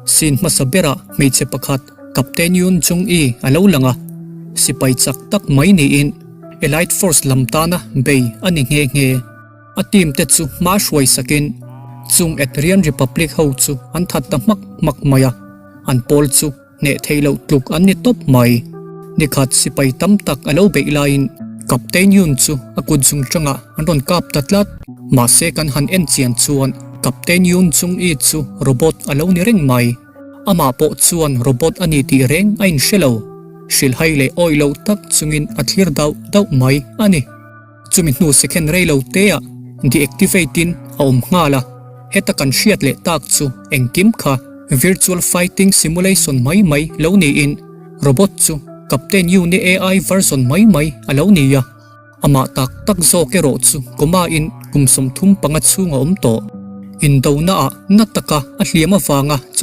Scene hmasa berah hmeichhe pakhat Captain Yoon Jung-i a lo lang a, sipai chak tak mai niin Elite Force lam tana bei a ni nghe nghe. A team te chu hma hruai sakin chung Etrian Republic ho chu an that ta hmak hmak mai a, an pawl chu hneh theih loh tluk an ni tawp mai. Nikhat sipai tam tak a lo beih laiin Captain Yoon chu a kut zung tangah an rawn kap ta tlat. Mahse kan han en chian chuan Captain Yoon Jung-i chu robot a lo ni reng mai. Amah pawh chuan robot a ni tih reng a inhre lo. Hrilhhai leh awih loh tak chungin a thlir dauh dauh mai a ni. Chumi hnu second rei lo te ah deactivate in a awm nghal a, heta kan hriat leh tak chu engkim kha virtual fighting simulation mai mai lo niin robot chu Captain Uni AI version mai mai a lo ni a, amah tak tak zawk erawh chu coma in kum 35 chhung a awm tawh. Indona ah na taka a hliam avanga.